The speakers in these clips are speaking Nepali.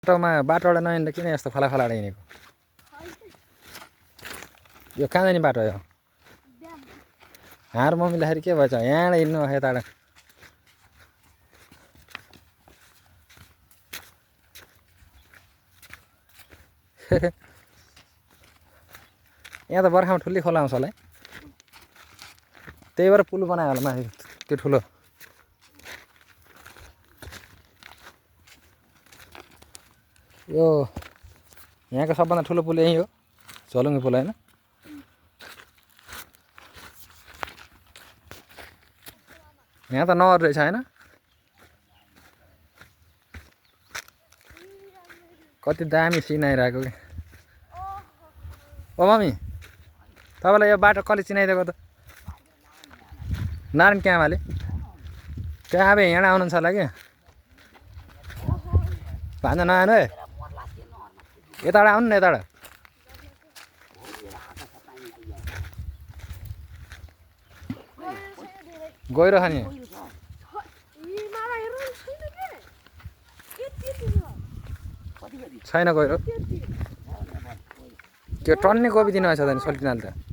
बाटोबाट नहिँड्दा किन यस्तो फलाफलाबाट हिँडेको यो कहाँ जाने बाटो यो हार मम्मीलाई के भएछ यहाँबाट हिँड्नु यताबाट यहाँ त बर्खामा ठुलै खोला आउँछ होला है त्यही भएर पुल बनायो होला माथि त्यो ठुलो यो यहाँको सबभन्दा ठुलो पुल यही हो झोलुङ्गे पुल होइन यहाँ त नहर रहेछ होइन कति दामी सिन आइरहेको कि ओ मम्मी तपाईँलाई यो बाटो कसले चिनाइदिएको त नारायण क्यामाले त्यहाँ अब हिँड आउनुहुन्छ होला कि भान्जा नआउनु है यताबाट आउनु न यताबाट गइरह नि छैन गइरो त्यो टन्ने कोपी दिनु भएछ त नि सोल्टिनाले त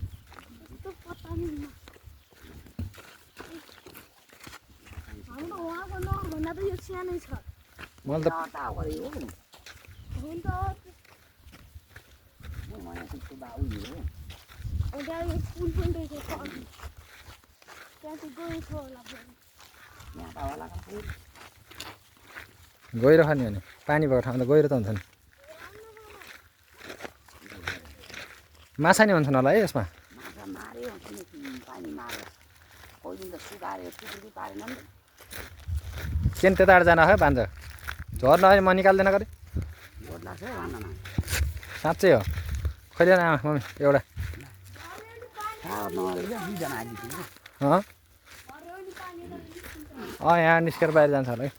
मैले गइरह नि भने पानी भएको ठाउँमा त गहिरो त हुन्छ नि माछा नि हुन्छन् होला है यसमा किन त्यताबाट जान है बान्छ झर्न है म निकाल्दैन गरे साँच्चै हो कहिले आमा मम्मी एउटा यहाँ निस्केर बाहिर जान्छ होला है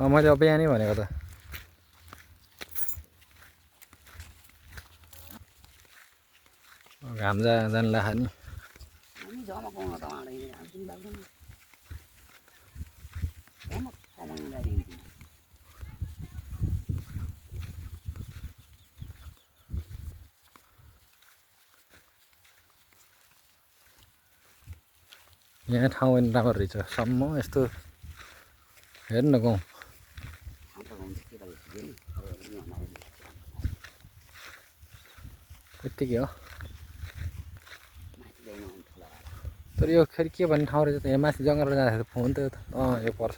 मैले अब यहाँ नै भनेको त घाम जान लाखा नि यहाँ ठाउँ पनि राम्रो रहेछ सम्म यस्तो हेर्नु न गाउँ यत्तिकै हो तर यो फेरि के भन्ने ठाउँ रहेछ त यहाँ माथि जङ्गलबाट जाँदाखेरि फोन त यो पर्छ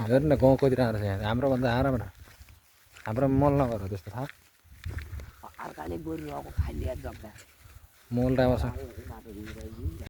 हेर्नु न गाउँ कति राम्रो छ यहाँ हाम्रोभन्दा हाम्रो मल नगर त्यस्तो थाहा मल राम्रो छ